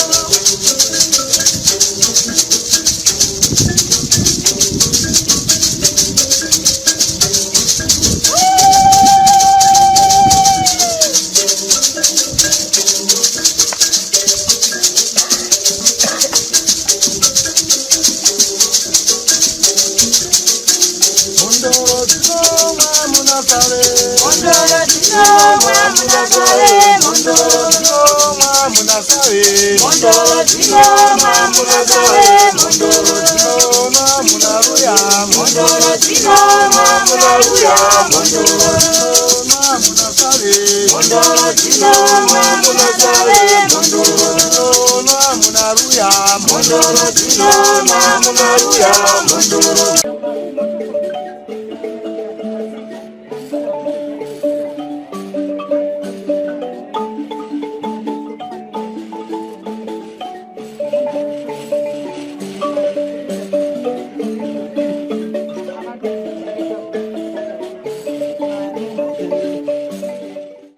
Mhondoro dzinonwa muna Save. Mhondoro dzinomwa muna Save. Mhondoro dzinonwa muna Save. Mhondoro dzinomwa muna Save. Mhondoro dzinonwa muna Ruya. Mhondoro dzinomwa muna Ruya. Mhondoro dzinonwa muna Save. Mhondoro dzinomwa muna Save. Mhondoro dzinonwa muna Ruya. Mhondoro dzinomwa muna Ruya. Mhondoro.